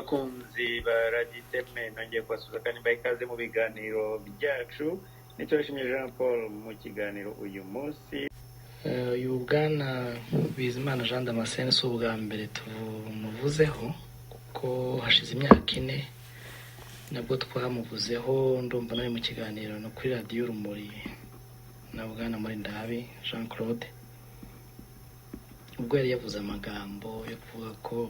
Bakunzi ba Radiyo Iteme, nongeye kubasuhuza kandi mbaha ikaze mu biganiro byacu. Niturashimye Jean Paul mu kiganiro uyu munsi. Uyu bwana Bizimana Jean Damascene si ubwa mbere tumuvuzeho, kuko hashize imyaka 4 nabwo twamuvuzeho. Ndumva nari mu kiganiro no kuri Radiyo Urumuri na bwana Murindahabi Jean Claude, ubwo yari yavuze amagambo yo kuvuga ko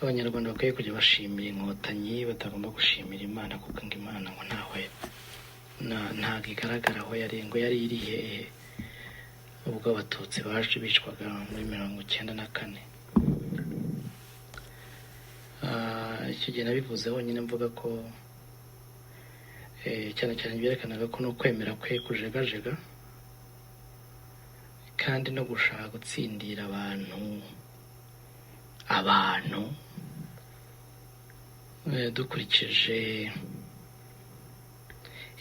Abanyarwanda bakwiye kujya bashimira Inkotanyi, batagomba gushimira Imana, kuko ngo Imana ngo ntaho ntabwo igaragara aho yari, ngo yari iri hehe ubwo Abatutsi baje bicwaga muri 94. Icyo gihe nabivuze honyine mvuga ko cyane cyane byerekanaga ko no kwemera kwe kujegajega kandi no gushaka gutsindira abantu dukurikije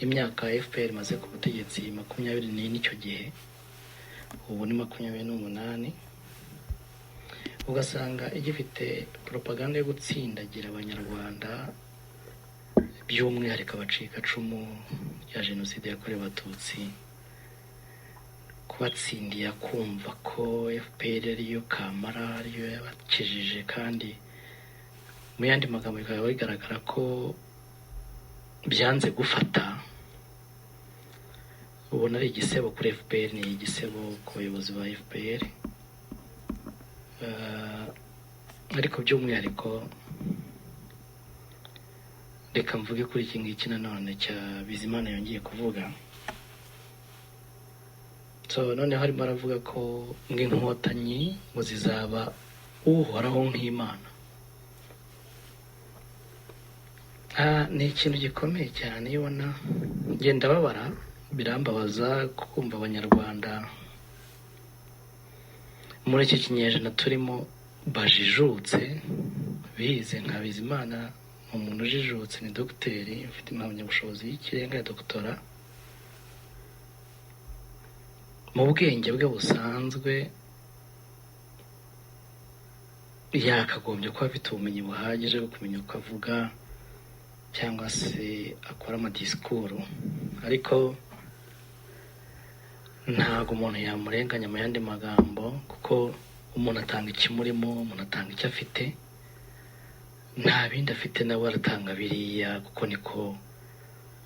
imyaka FPR imaze ku butegetsi, 24 icyo gihe, ubu ni 28, ugasanga igifite propaganda yo gutsindagira Abanyarwanda, by'umwihariko abacikacumu rya jenoside yakorewe Abatutsi, kubatsindiye kumva ko FPR ariyo kamara, ariyo yabakijije, kandi mu yandi magambo bikaba bigaragara ko byanze gufata. Ubona ari igisebo kuri FPR, ni igisebo ku bayobozi ba FPR. Ariko by'umwihariko reka mvuge kuri iki ngiki nanone cya Bizimana yongeye kuvuga. So noneho arimo aravuga ko ngo Inkotanyi ngo zizaba uhoraho nk'Imana. Ni ikintu gikomeye cyane. Iyo ubona ngenda babara birambabaza kumva Abanyarwanda muri iki kinyejana turimo bajijutse, bize nka Bizimana, ni umuntu ujijutse, ni dogiteri ufite impamyabushobozi y'ikirenga ya dogitora, mu bwenge bwe busanzwe yakagombye kuba afite ubumenyi buhagije bwo kumenya uko avuga cyangwa se akora amadisikuru, ariko ntabwo umuntu yamurenganya mu yandi magambo, kuko umuntu atanga ikimurimo, umuntu atanga icyo afite, nta bindi afite nawe aratanga biriya, kuko niko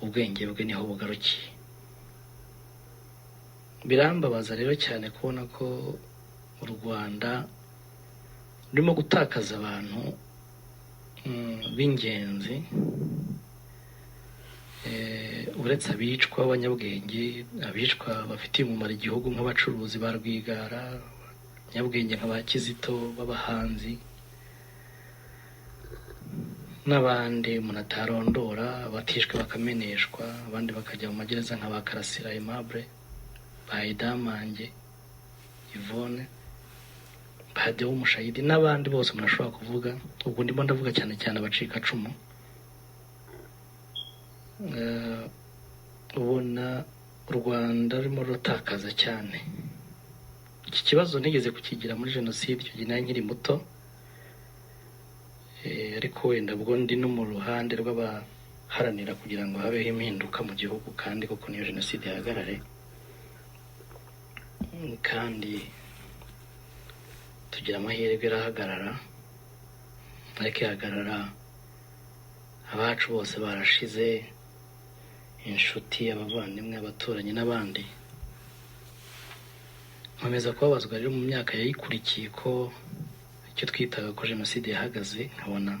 ubwenge bwe niho bugarukiye. Birambabaza rero cyane kubona ko u Rwanda rurimo gutakaza abantu b'ingenzi, uretse abicwa b'abanyabwenge, abicwa bafitiye umumaro igihugu nk'abacuruzi ba Rwigara, abanyabwenge nka ba Kizito b'abahanzi n'abandi umuntu atarondora, batishwe bakameneshwa, abandi bakajya mu magereza nka ba Karasira Aimable, ba Idamange Yvonne, ba Deo Mushayidi n'abandi bose umuntu ashobora kuvuga. Ubwo ndimo ndavuga cyane cyane abacikacumu. Ubona u Rwanda rurimo rutakaza cyane. Iki kibazo nigeze kukigira muri jenoside, icyo gihe nari nkiri muto, ariko wenda ubwo ndi no mu ruhande rw'abaharanira kugira ngo habeho impinduka mu gihugu, kandi koko niyo jenoside ihagarare, kandi tugira amahirwe irahagarara, ariko ihagarara abacu bose barashize, inshuti, abavandimwe, abaturanyi n'abandi. Nkomeza kubabazwa rero mu myaka yayikurikiye ko icyo twitaga ko jenoside yahagaze, nkabona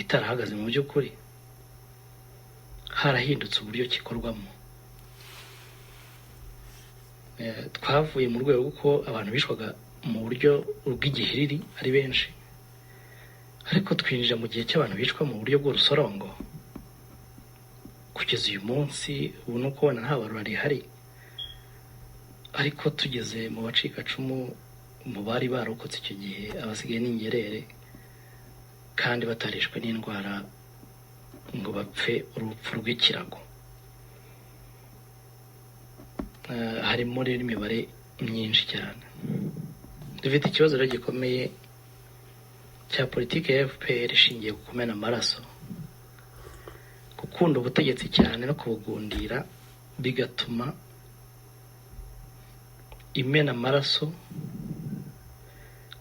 itarahagaze mu by'ukuri, harahindutse uburyo kikorwamo. Twavuye mu rwego kuko abantu bishwaga mu buryo bw'igihiriri ari benshi, ariko twinjira mu gihe cy'abantu bicwa mu buryo bw'urusorongo. Kugeza uyu munsi ubu ni uko ubona nta barura rihari, ariko tugeze mu bacikacumu, mu bari barokotse icyo gihe, abasigaye ni ingerere, kandi batarishwe n'indwara ngo bapfe urupfu rw'ikirago. Harimo rero imibare myinshi cyane. Dufite ikibazo rero gikomeye cya politiki ya FPR ishingiye ku kumena amaraso, gukunda ubutegetsi cyane no kubugundira, bigatuma imena amaraso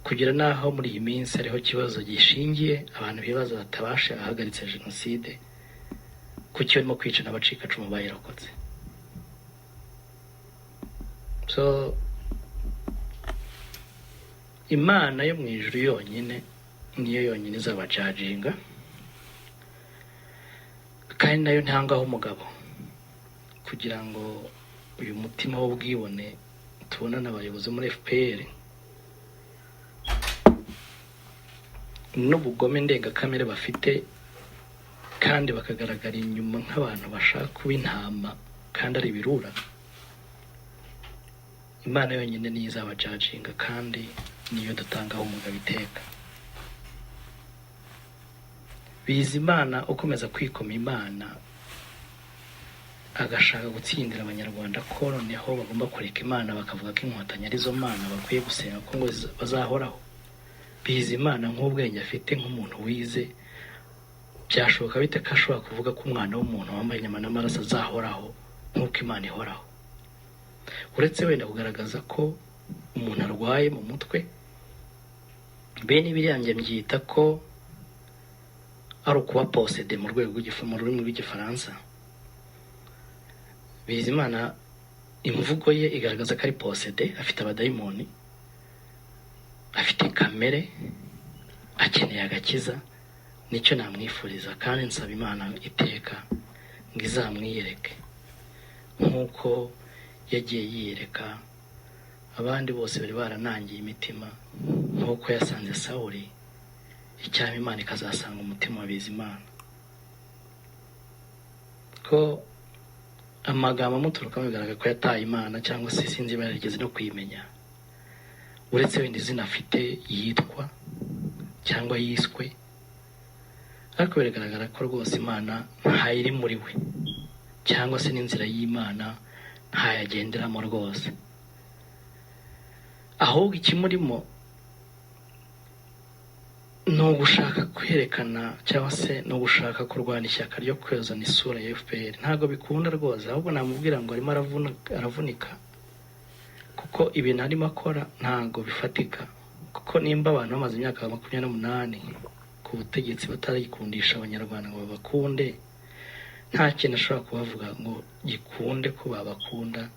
kugera n'aho muri iyi minsi hariho ikibazo gishingiye abantu bibaza batabasha ahagaritse jenoside, kuki barimo kwica n'abacikacumu bayirokotse. So Imana yo mu ijuru yonyine niyo yonyine izabajudginga, kandi nayo ntangaho umugabo kugira ngo uyu mutima w'ubwibone tubona n'abayobozi muri FPR n'ubugome ndengakamere bafite, kandi bakagaragara inyuma nk'abantu bashaka kuba intama kandi ari ibirura. Imana yonyine niyo izabajudginga, kandi niyo dutangaho umugabo iteka. Bizimana ukomeza kwikoma Imana, agashaka gutsindira Abanyarwanda ko noneho bagomba kureka Imana, bakavuga ko Inkotanyi arizo mana bakwiye gusenga, ko ngo bazahoraho. Bizimana nk'ubwenge afite, nk'umuntu wize, byashoboka bite ko ashobora kuvuga ko umwana w'umuntu wambaye inyama n'amaraso azahoraho nk'uko Imana ihoraho? Uretse wenda kugaragaza ko umuntu arwaye mu mutwe, bene biriya njye mbyita ko ari ukuba possédé mu rwego mu rurimi rw'Igifaransa. Bizimana imvugo ye igaragaza ko ari possédé, afite abadayimoni, afite kamere, akeneye agakiza. Nicyo namwifuriza, kandi nsaba Imana iteka ngo izamwiyereke nk'uko yagiye yiyereka abandi bose bari baranangiye imitima, nk'uko yasanze Sawuli. Icyaba Imana ikazasanga umutima wa Bizimana, ko amagambo amuturukamo bigaragara ko yataye Imana, cyangwa se sinzi niba yarigeze no kuyimenya, uretse wenda izina afite yitwa cyangwa yiswe, ariko biragaragara ko rwose Imana ntayiri muri we, cyangwa se n'inzira y'Imana ntayagenderamo rwose. Ahubwo ikimurimo ni ugushaka kwerekana, cyangwa se ni ugushaka kurwana ishyaka ryo kwezana isura ya FPR. Ntabwo bikunda rwose, ahubwo namubwira ngo arimo aravunika, kuko ibintu arimo akora ntabwo bifatika. Kuko nimba abantu bamaze imyaka 28 ku butegetsi batarayikundisha Abanyarwanda ngo babakunde, nta kintu ashobora kubavuga ngo gikunde ko babakunda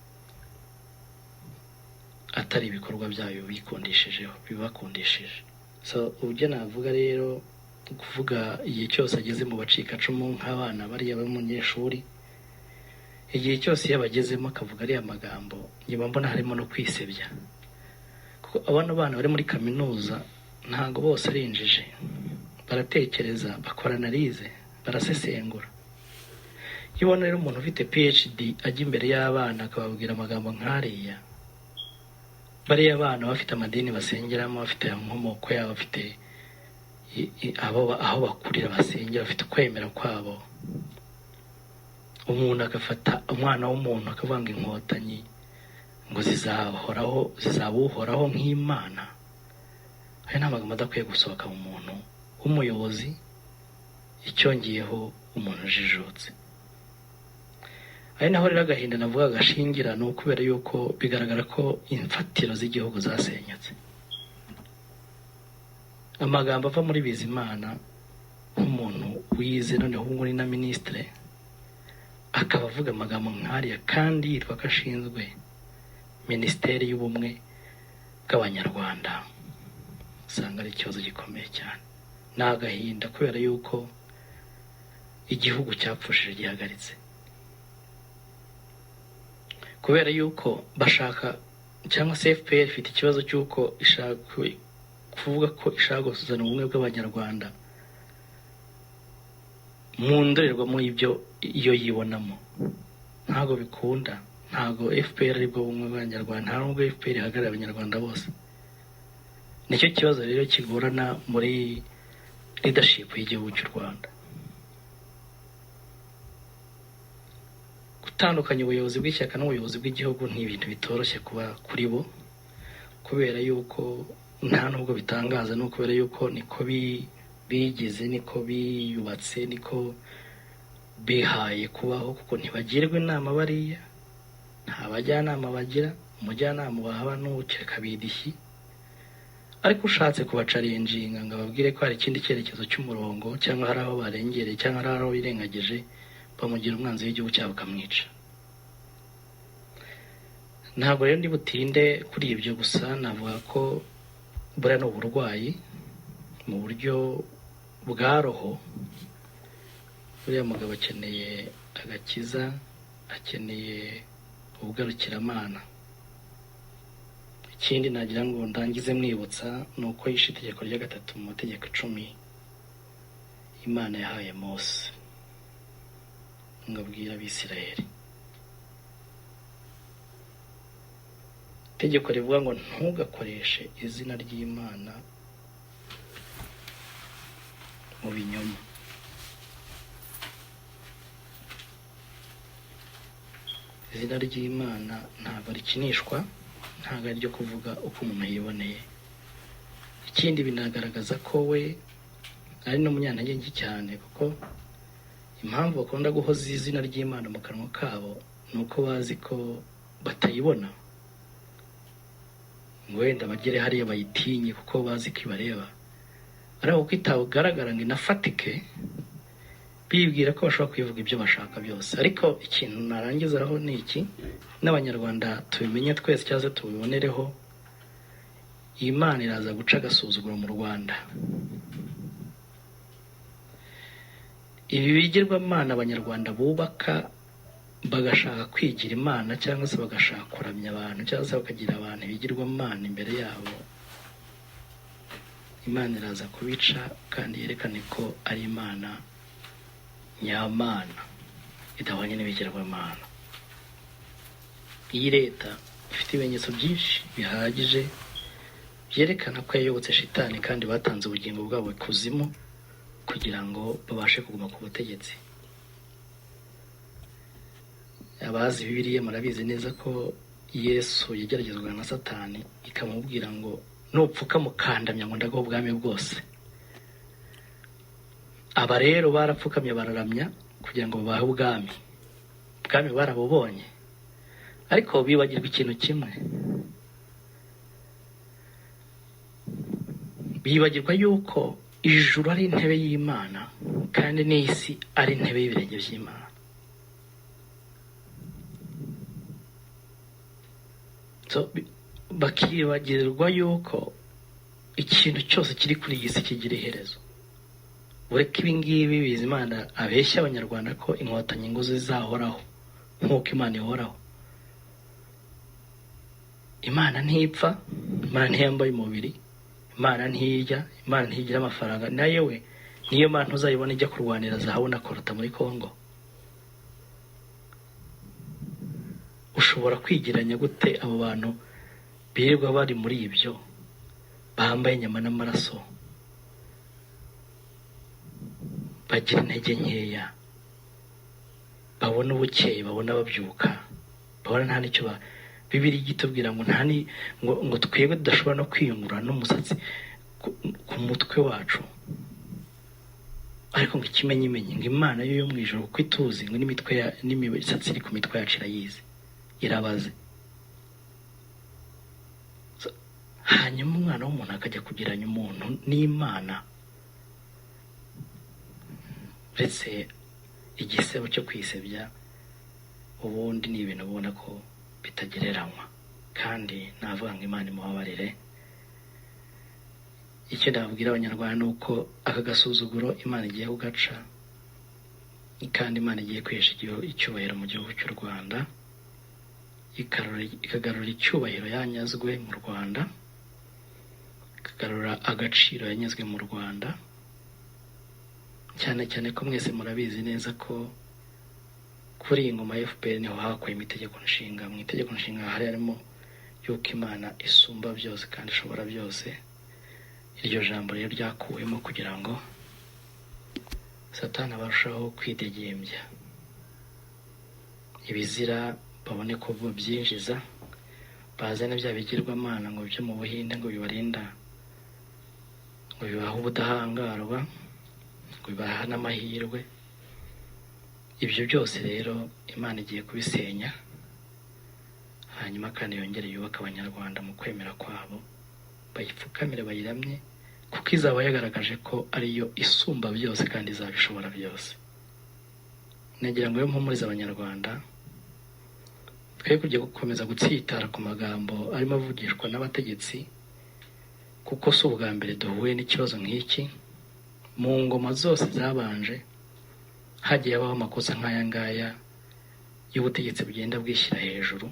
atari ibikorwa byayo bikundishijeho bibakundishije. So uburyo navuga rero, kuvuga igihe cyose ageze mu bacikacumu nk'abana bariya b'umunyeshuri, igihe cyose iyo abagezemo akavuga ariya magambo, nyuma mbona harimo no kwisebya, kuko abana bana bari muri kaminuza ntabwo bose ari injiji, baratekereza, bakora analyse, barasesengura. Iyo ubona rero umuntu ufite PhD ajya imbere y'abana akababwira amagambo nk'ariya, bariya bana bafite amadini basengeramo, bafite inkomoko yabo, bafite aho bakurira basengera, bafite ukwemera kwabo, umuntu agafata umwana w'umuntu akavuga ngo Inkotanyi ngo zizahoraho, zizaba uhoraho nk'Imana, ayo ni amagambo adakwiye gusohoka mu muntu w'umuyobozi, icyongeyeho umuntu ujijutse. Ari naho rero agahinda navuga gashingira, ni ukubera yuko bigaragara ko imfatiro z'igihugu zasenyutse. Amagambo ava muri Bizimana nk'umuntu wize, noneho ubu ni na minisitire, akaba avuga amagambo nk'ariya kandi yitwa ko ashinzwe Minisiteri y'Ubumwe bw'Abanyarwanda, usanga ari ikibazo gikomeye cyane. Ni agahinda kubera yuko igihugu cyapfushije gihagaritse, kubera yuko bashaka, cyangwa se FPR ifite ikibazo cy'uko ishaka kuvuga ko ishaka gusuzana ubumwe bw'Abanyarwanda mu ndorerwamo y'ibyo iyo yibonamo. Ntabwo bikunda, ntabwo FPR aribwo bumwe bw'Abanyarwanda, nta nubwo FPR ihagarariye Abanyarwanda bose. Nicyo kibazo rero kigorana muri leadership y'igihugu cy'u Rwanda, gutandukanya ubuyobozi bw'ishyaka n'ubuyobozi bw'igihugu ni ibintu bitoroshye kuba kuri bo, kubera yuko Nta nubwo bitangaza, ni ukubera yuko niko bigize, niko biyubatse, niko bihaye kubaho, kuko ntibagirwa inama bariya, nta bajyanama bagira. Umujyanama wahaba n'ukeka bidishyi, ariko ushatse kubachallenginga ngo ababwire ko hari ikindi cyerekezo cy'umurongo, cyangwa hari aho barengereye, cyangwa hari aho birengagije, bamugira umwanzi w'igihugu cyabo, bakamwica. Ntabwo rero ndi butinde kuri ibyo, gusa navuga ko buriya ni uburwayi mu buryo bwa roho. Uriya mugabo akeneye agakiza, akeneye ubugarukiramana. Ikindi nagira ngo ndangize mwibutsa ni uko yishe itegeko rya gatatu mu mategeko 10 Imana yahaye Mose ngo abwire Abisirayeli. Itegeko rivuga ngo ntugakoreshe izina ry'Imana mu binyoma. Izina ry'Imana ntabwo rikinishwa, ntabwo ari ryo kuvuga uko umuntu yiboneye. Ikindi binagaragaza ko we ari n'umunyantege nke cyane, kuko impamvu bakunda guhoza izina ry'Imana mu kanwa kabo ni uko bazi ko batayibona, ngo wenda bagere hariya bayitinye kuko bazi ko ibareba. Ariko kuko itagaragara ngo inafatike, bibwira ko bashobora kuyivuga ibyo bashaka byose. Ariko ikintu narangizaho ni iki, n'Abanyarwanda tubimenye twese cyangwa se tubibonereho, Imana iraza guca agasuzuguro mu Rwanda. Ibi bigirwamana Abanyarwanda bubaka bagashaka kwigira Imana, cyangwa se bagashaka kuramya abantu, cyangwa se bakagira abantu ibigirwamana imbere yabo, Imana iraza kubica kandi yerekane ko ari Imana nyamana idahwanye n'ibigirwamana. Iyi leta ifite ibimenyetso byinshi bihagije byerekana ko yayobotse shitani, kandi batanze ubugingo bwabo ikuzimu kugira ngo babashe kuguma ku butegetsi. Abazi Bibiliya murabizi neza ko Yesu yageragezwaga na Satani, ikamubwira ngo nupfuka mukandamya ngo ndaguha ubwami bwose. Aba rero barapfukamye bararamya kugira ngo babahe ubwami. Ubwami barabubonye, ariko bibagirwa ikintu kimwe, bibagirwa yuko ijuru ari intebe y'Imana kandi n'isi ari intebe y'ibirenge by'Imana. So, bakibagirwa yuko ikintu cyose kiri kuri iyi si kigira iherezo. Ureke ibi ngibi Bizimana abeshya Abanyarwanda ko inkotanyi ngo zizahoraho nk'uko Imana ihoraho. Imana ntipfa, Imana ntiyambaye umubiri, Imana ntirya, Imana ntigira amafaranga, nayo we niyo Mana uzayibona ijya kurwanira zahabu na korota muri Kongo. Ushobora kwigiranya gute abo bantu birirwa bari muri ibyo, bambaye inyama n'amaraso, bagira intege nkeya, babona ubukeye, babona babyuka, babona nta n'icyo ba Bibiliya itubwira ngo nta ni ngo twebwe tudashobora no kwiyungura n'umusatsi ku mutwe wacu, ariko ngo ikimenyimenyi ngo Imana yo mu ijuru kuko ituzi, ngo n'imitwe ya n'imisatsi iri ku mitwe yacu irayizi, irabaze. Hanyuma umwana w'umuntu akajya kugereranya umuntu n'Imana, uretse igisebo cyo kwisebya, ubundi ni ibintu ubona ko bitagereranywa. Kandi navuga ngo Imana imubabarire. Icyo nabwira Abanyarwanda ni uko aka gasuzuguro Imana igiye kugaca, kandi Imana igiye kwihesha icyubahiro mu gihugu cy'u Rwanda, ikagarura icyubahiro yanyazwe mu Rwanda, ikagarura agaciro yanyazwe mu Rwanda, cyane cyane ko mwese murabizi neza ko kuri iyi ngoma ya FPR niho hakuyemo itegeko nshinga. Mu itegeko nshinga hari harimo yuko Imana isumba byose kandi ishobora byose. Iryo jambo rero ryakuwemo kugira ngo Satani abarushaho kwidegembya, ibizira babone ko babyinjiza, bazane bya bigirwamana ngo byo mu Buhinde ngo bibarinda ngo bibaha ubudahangarwa, ngo bibaha n'amahirwe. Ibyo byose rero Imana igiye kubisenya, hanyuma kandi yongere yubake Abanyarwanda mu kwemera kwabo, bayipfukamire bayiramye, kuko izaba yagaragaje ko ariyo isumba byose kandi izaba ishobora byose. Nagira ngo mpumurize Abanyarwanda, twe kujya gukomeza gutsitara ku magambo arimo avugishwa n'abategetsi, kuko si ubwa mbere duhuye n'ikibazo nk'iki. Mu ngoma zose zabanje hagiye habaho amakosa nk'aya ngaya y'ubutegetsi bugenda bwishyira hejuru,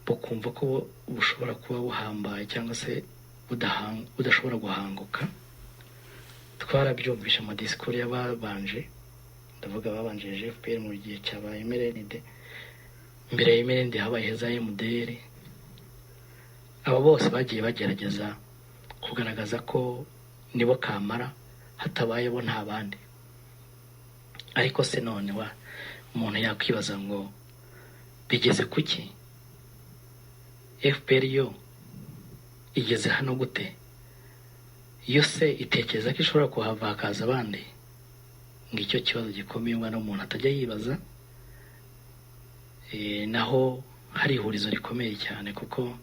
bukumva ko bushobora kuba buhambaye cyangwa se budashobora guhanguka. Twarabyumvishe mu madisikuru y'ababanje, ndavuga ababanjirije FPR mu gihe cya ba MRND, mbere ya MRND habaye za MDR. Aba bose bagiye bagerageza kugaragaza ko nibo kamara, hatabaye bo nta bandi. Ariko se none wa umuntu yakwibaza ngo bigeze kuki? FPR yo igeze hano gute? Yo se itekereza ko ishobora kuhava hakaza abandi? Ngo icyo kibazo gikomeye umwana w'umuntu atajya yibaza. Naho hari ihurizo rikomeye cyane, kuko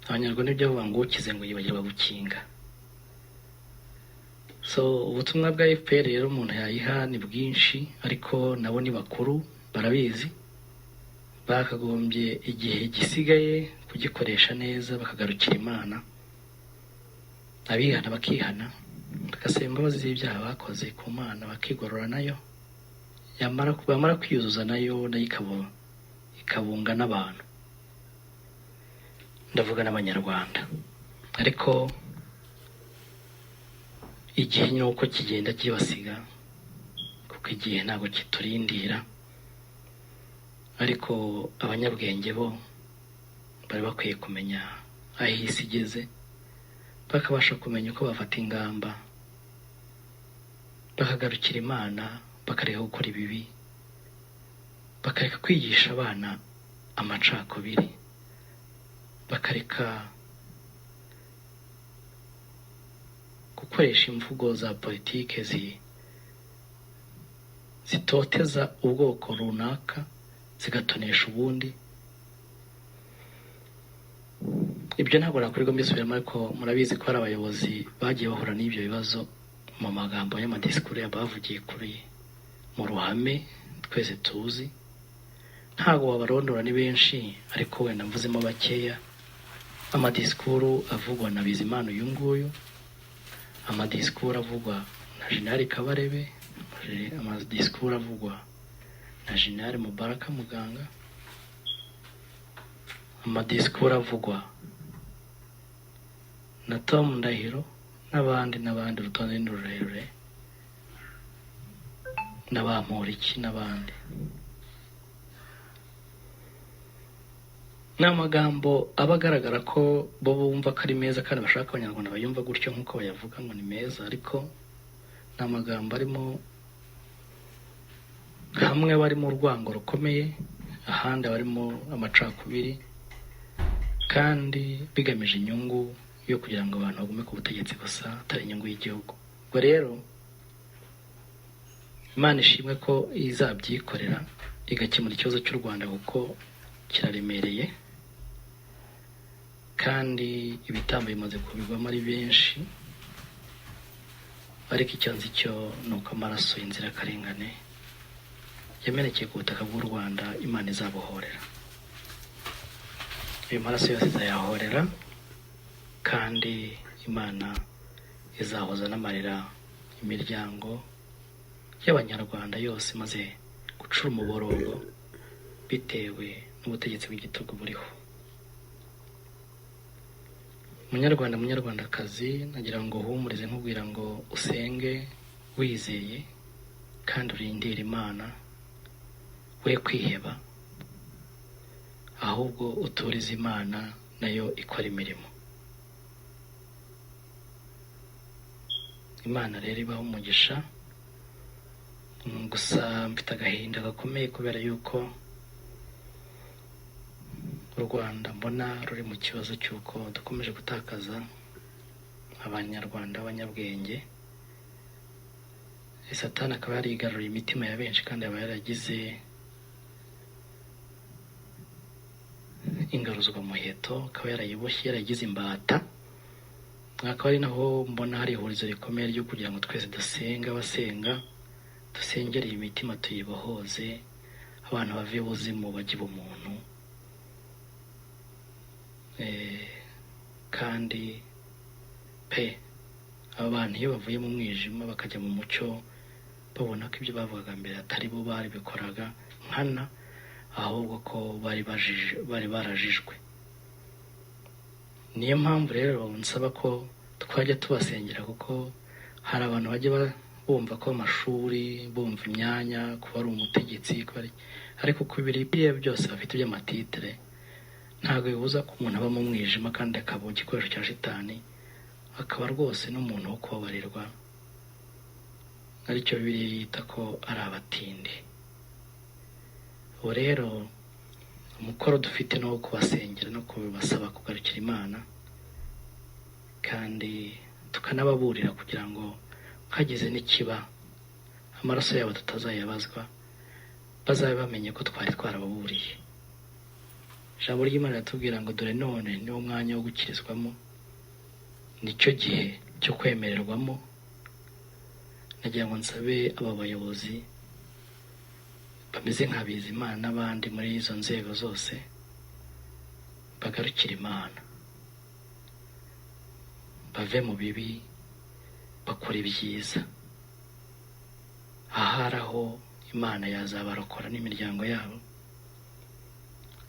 Abanyarwanda ibyo bavuga ngo ukize ngo yibagirwa gukinga. So ubutumwa bwa FPR rero umuntu yayiha ni bwinshi, ariko nabo ni bakuru barabizi, bakagombye igihe gisigaye kugikoresha neza, bakagarukira Imana, abihana bakihana, bagasaba imbabazi z'ibyaha bakoze ku Mana, bakigorora nayo, bamara kwiyuzuza nayo, nayo ikabunga n'abantu, ndavuga n'Abanyarwanda. Ariko igihe ni uko kigenda kibasiga, kuko igihe ntabwo kiturindira. Ariko abanyabwenge bo bari bakwiye kumenya aho isi igeze, bakabasha kumenya uko bafata ingamba, bakagarukira Imana, bakareka gukora ibibi, bakareka kwigisha abana amacakubiri, bakareka gukoresha imvugo za politike zitoteza ubwoko runaka zigatonesha ubundi. Ibyo ntabwo nakorerwa mbisubiramo, ariko murabizi ko hari abayobozi bagiye bahura n'ibyo bibazo mu magambo y'amadisikuru bavugiye kuri mu ruhame twese tuzi. Ntabwo wabarondora ni benshi, ariko wenda mvuzemo bakeya. Amadisikuru avugwa na Bizimana uyu nguyu, amadisikuru avugwa na Jenerali Kabarebe, amadisikuru avugwa na Jenerali Mubaraka Muganga, amadisikuru avugwa na Tom Ndahiro n'abandi n'abandi, urutonde ni rurerure, na Bamporiki n'abandi. Ni amagambo aba agaragara ko bo bumva ko ari meza, kandi bashaka Abanyarwanda bayumva gutyo nk'uko bayavuga ngo ni meza, ariko ni amagambo arimo hamwe barimo urwango rukomeye, ahandi barimo amacakubiri, kandi bigamije inyungu yo kugira ngo abantu bagume ku butegetsi gusa, atari inyungu y'igihugu. Ubwo rero Imana ishimwe ko izabyikorera igakemura ikibazo cy'u Rwanda, kuko kiraremereye kandi ibitambo bimaze kubigwamo ari benshi. Ariko icyo nzi cyo ni uko amaraso y'inzirakarengane yamenekeye ku butaka bw'u Rwanda Imana izabohorera. Ayo maraso yose izayahorera, kandi Imana izahoza n'amarira imiryango y'Abanyarwanda yose imaze gucura umuborogo bitewe n'ubutegetsi bw'igitugu buriho. Munyarwanda, munyarwandakazi, nagira ngo uhumurize nkubwira ngo usenge wizeye kandi urindire Imana, we kwiheba, ahubwo uturize Imana nayo ikora imirimo. Imana rero ibaho umugisha. Gusa mfite agahinda gakomeye kubera yuko u Rwanda mbona ruri mu kibazo cy'uko dukomeje gutakaza Abanyarwanda b'abanyabwenge. Satani akaba yarigaruriye imitima ya benshi, kandi aba yaragize ingaruzwamuheto, akaba yarayiboshye, yaragize imbata. Akaba ari naho mbona hari ihurizo rikomeye ryo kugira ngo twese dusenga, abasenga dusengere iyi mitima tuyibohoze, abantu bave ibuzimu bajye ibumuntu. Kandi pe aba bantu iyo bavuye mu mwijima bakajya mu mucyo, babona ko ibyo bavugaga mbere atari bo baribikoraga nkana, ahubwo ko bari barajijwe. Niyo mpamvu rero nsaba ko twajya tubasengera, kuko hari abantu bajya bumva ko amashuri, bumva imyanya, kuba ari umutegetsi, ariko ku biriya byose bafite by'amatitire, ntabwo bibuza ko umuntu aba mu mwijima kandi akaba igikoresho cya shitani, akaba rwose n'umuntu wo kubabarirwa, aricyo Bibiliya yita ko ari abatindi. Ubu rero umukoro dufite ni uwo kubasengera no kubasaba kugarukira Imana, kandi tukanababurira kugira ngo hagize n'ikiba amaraso yabo tutazayabazwa, bazabe bamenye ko twari twarababuriye. Ijambo ry'Imana riratubwira ngo dore none niwo mwanya wo gukirizwamo, nicyo gihe cyo kwemererwamo. Nagira ngo nsabe aba bayobozi bameze nka Bizimana n'abandi muri izo nzego zose, bagarukire Imana, bave mu bibi bakora ibyiza. Ahari aho Imana yazabarokora n'imiryango yabo,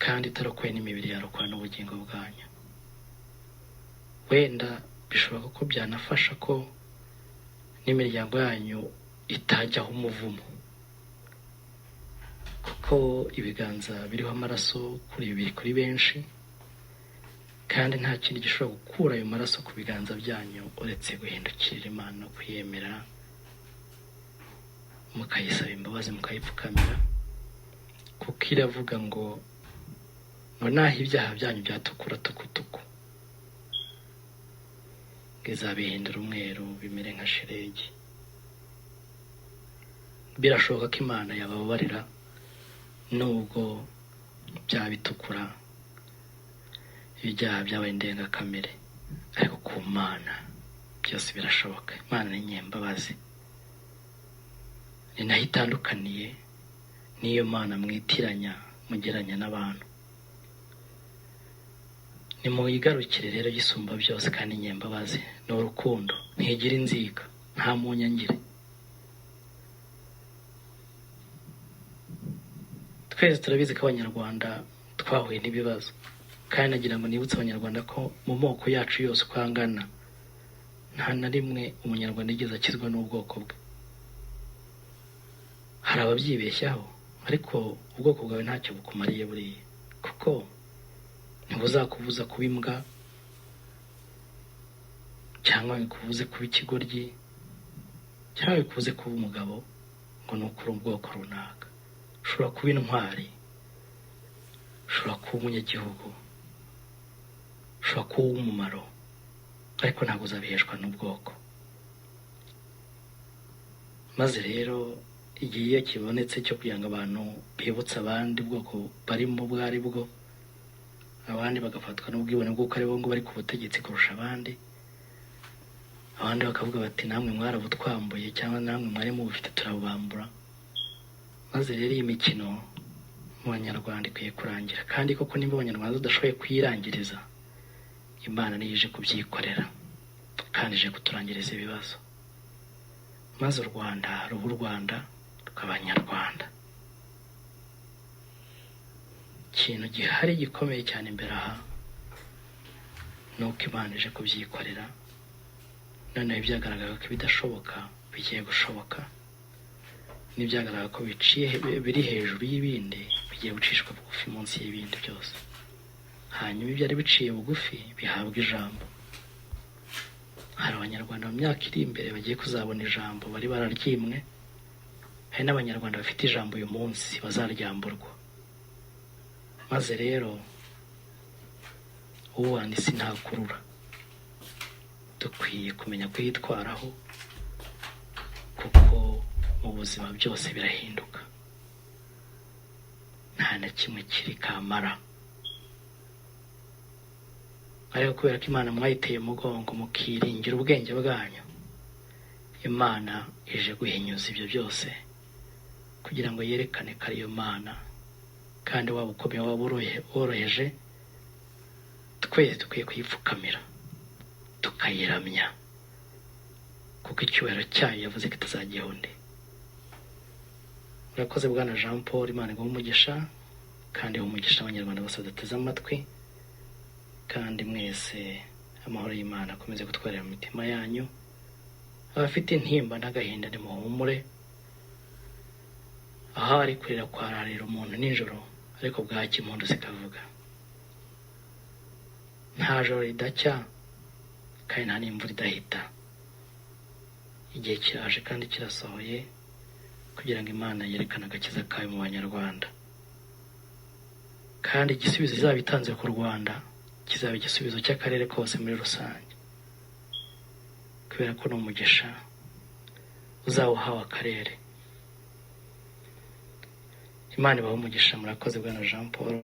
kandi itarokoye n'imibiri yarokora n'ubugingo bwanyu. Wenda bishoboka ko byanafasha ko n'imiryango yanyu itajyaho umuvumo, kuko ibiganza biriho amaraso kuri bibiri kuri benshi, kandi nta kindi gishobora gukura ayo maraso ku biganza byanyu uretse guhindukirira Imana no kuyemera, mukayisaba imbabazi, mukayipfukamira, kuko iravuga ngo naho ibyaha byanyu byatukura tukutuku, ngo izabihindura umweru bimere nka shelegi. Birashoboka ko Imana yabababarira nubwo byabitukura, ibyaha byabaye indengakamere, ariko ku Mana byose birashoboka. Imana ni nyembabazi, ni naho itandukaniye n'iyo Mana mwitiranya mugeranya n'abantu. Nimuyigarukire rero gisumba byose kandi nyembabazi, ni urukundo, ntigira inzika, nta munyangire. Twese turabizi ko Abanyarwanda twahuye n'ibibazo, kandi nagira ngo nibutse Abanyarwanda ko mu moko yacu yose uko angana, nta na rimwe Umunyarwanda yigeze akizwa n'ubwoko bwe. Hari ababyibeshyaho, ariko ubwoko bwawe ntacyo bukumariye buriya, kuko ntibuzakubuza kuba imbwa cyangwa bikubuze kuba ikigoryi cyangwa bikubuze kuba umugabo ngo ni ukuri ubwoko runaka. Ushobora kuba intwari, ushobora kuba umunyagihugu, ushobora kuba uw'umumaro, ariko ntabwo uzabiheshwa n'ubwoko. Maze rero igihe iyo kibonetse cyo kugira ngo abantu bibutse abandi ubwoko barimo ubwo ari bwo, abandi bagafatwa n'ubwibone bw'uko ari bo ngo bari ku butegetsi kurusha abandi, abandi bakavuga bati namwe mwarabutwambuye cyangwa namwe mwari mubufite turabubambura. Maze rero iyi mikino mu Banyarwanda ikwiye kurangira, kandi koko nimba Abanyarwanda tudashoboye kuyirangiriza, Imana niyo ije kubyikorera kandi ije kuturangiriza ibibazo, maze u Rwanda ruba u Rwanda rw'Abanyarwanda. Ikintu gihari gikomeye cyane imbere aha ni uko Imana ije kubyikorera, noneho ibyagaragara ko ibidashoboka bigiye gushoboka, n'ibyagaragara ko biciye biri hejuru y'ibindi bigiye gucishwa bugufi munsi y'ibindi byose, hanyuma ibyari biciye bugufi bihabwa ijambo. Hari Abanyarwanda mu myaka iri imbere bagiye kuzabona ijambo bari bararyimwe, hari n'Abanyarwanda bafite ijambo uyu munsi bazaryamburwa. Maze rero uwanditse ntakurura. Dukwiye kumenya kuyitwaraho, kuko mu buzima byose birahinduka, nta na kimwe kiri kamara. Ariko kubera ko Imana mwayiteye umugongo mukiringira ubwenge bwanyu, Imana ije guhinyuza ibyo byose kugira ngo yerekane ko ariyo Mana, kandi waba ukomeye waba woroheje, twese dukwiye kuyipfukamira tukayiramya, kuko icyubahiro cyayo yavuze ko itazagiha undi. Urakoze Bwana Jean Paul, Imana iguhe umugisha kandi ihe umugisha Abanyarwanda bose badateze amatwi, kandi mwese amahoro y'Imana akomeze gutwarira mu mitima yanyu. Abafite intimba n'agahinda nimuhumure, ahari kurira kwararira umuntu nijoro, ariko bwacya impundu zikavuga. Nta joro ridacya kandi nta n'imvura idahita. Igihe kiraje kandi kirasohoye kugira ngo Imana yerekane agakiza kayo mu Banyarwanda, kandi igisubizo izaba itanze ku Rwanda kizaba igisubizo cy'akarere kose muri rusange, kubera ko ni umugisha uzaba uhawe akarere. Imana ibahe umugisha. Murakoze Bwana Jean Paul.